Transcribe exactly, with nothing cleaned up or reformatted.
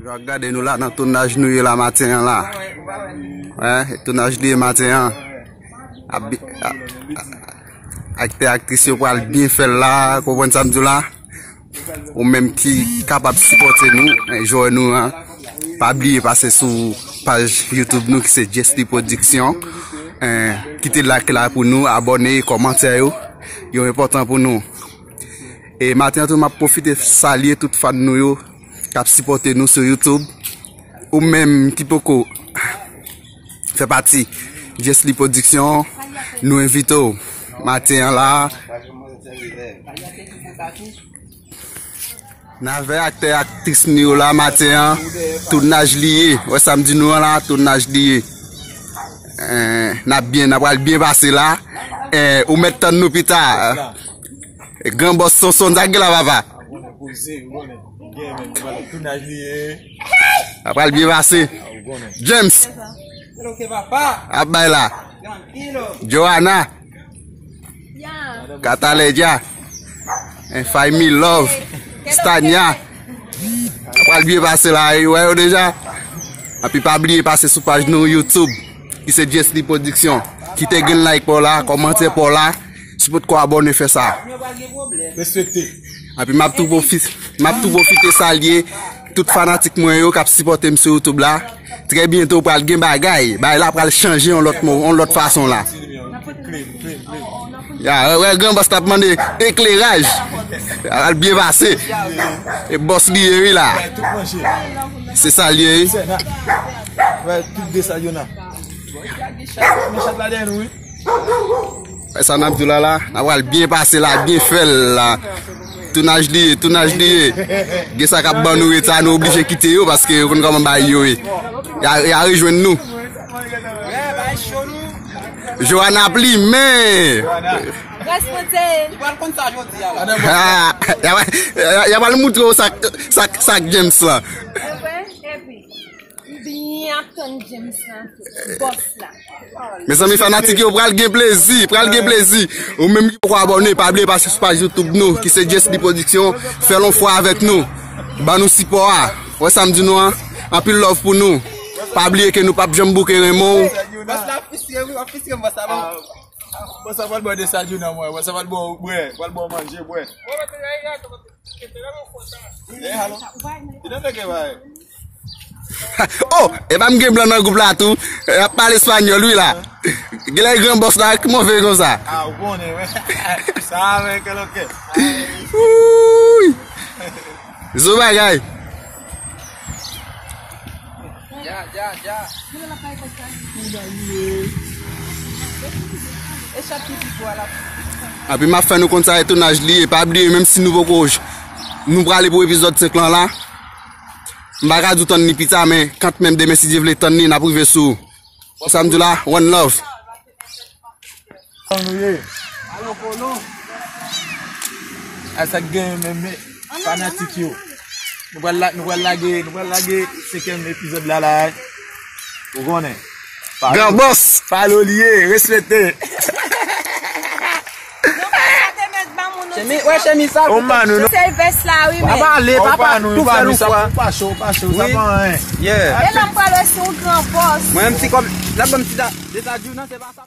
Yo ap gade nou la nan tounaj nou ye la maten an la. Wi, tounaj li ye maten an. Ap bi-, a-, a-, aktè aktris yo pral byen fè l la, konprann sa m di w la. Ou menm ki kapab sipòte nou, eh, jwè nou an, pa bliye pase sou paj YouTube nou ki se Jesly Production. Eh, kite like la pou nou, abòne, kòmantè yo, yo enpòtan pou nou. E maten an tou, m ap pwofite salye tout fan nou yo k ap sipòte nou sou YouTube. Ou menm ki poko fè pati Jesly Production, nou envite w maten an la. N avè aktè aktris nou yo la maten an, tounaj li ye. Wè sa m di nou an la, tounaj li ye. Eh, n ap byen, n ap pral byen pase la. Eh, ou mèt tann nou pita. Gran bòs Sonson, sa k gen la, papa? Tounaj li ye. Apral byen pase. James. Ap bay la. Johanna. Kataleja. And Faymi Love. Stania. Apral byen pase la, e, wè yo deja. Epi pa bliye pase sou paj nou YouTube, ki se Jesly Production. Kite grenn like pa w la, kòmantè pa w la. Si w potko abòne, fè sa. Respekte. Epi m ap tou pwofi-, m ap tou pwofite salye tout fanatik mwen yo k ap sipòte m sou YouTube la. Trè byento pral gen bagay. Bagay la pral chanje yon lòt mo, yon lòt fason la. Ya, wè, wè, gran bòs t ap mande ekleraj. Pral byen pase. E bòs li ye, wi, la. Se sa l ye, wi. Wè, tout de sa, Yona. Mechat la dèyè nou, wi. Wè sa n ap di w la la, n ap pral byen pase la, byen fè l la. Tounaj li ye, tounaj li ye. Gen sa k ap ban nou ret sa, nou oblije kite yo paske yo konn kòman bagay yo ye. Y a, y a rejwenn nou. Johanna plimen. Responsè. Ha, y a, y a, y a pral moutre w sa, sa, sa James la. Byen ap tann James la tou. Bòs la. Mezanmi, fanatik yo, pral gen plezi, pral gen plezi. Ou menm ki poko abòne, pa bliye pase sou paj YouTube nou, ki se Jesly Production, fè l yon fwa avèk nou. Ban nou sipò a. Wè sa m di nou an, anpil love pou nou. Pa bliye ke nou p ap janm bouke renmen w. Bòs la fistre, wi, w ap fistre bòs la, bon. Bòs la pral bò de sa Juna, mwen. Bòs la pral bò bwè, pral bò manje, bwè. Oh, epa m gen blan nan gwoup la tou. Y ap pale espanyòl, wi, la. Genlè gran bòs la ki move konsa. Ah, ou konnen, wi. Sa avèk loke. Wouy. Zo bagay. Epi m ap fè nou konn sa e tounaj li ye. Pa bliye, menm si nou poko, nou prale pou epizòd senk lan la. M pa ka di w tann li pita, men kanmenm demen, si Dye vle, tann li, n ap rive sou ou. Sa m di w la, one love. Sa nou ye? A sa k genyen menm, men, fanatik yo. Nou pral la-, nou pral lage, nou pral lage senkyèm epizòd la, la. Ou konnen. Gran bòs. Palo li ye, respekte. Chemiz, wè chemiz sa. Ou man nou, non? Se vès la, wi, men. Pa pale, pa pale, tou fè nou fwa. Ou pa cho, ou pa cho, sa pa anyen. Yeah. E lè m pral wè se yon gran bòs. Mwen, m ti kòb, la ban m ti da, de sa di w nan, se pa sa.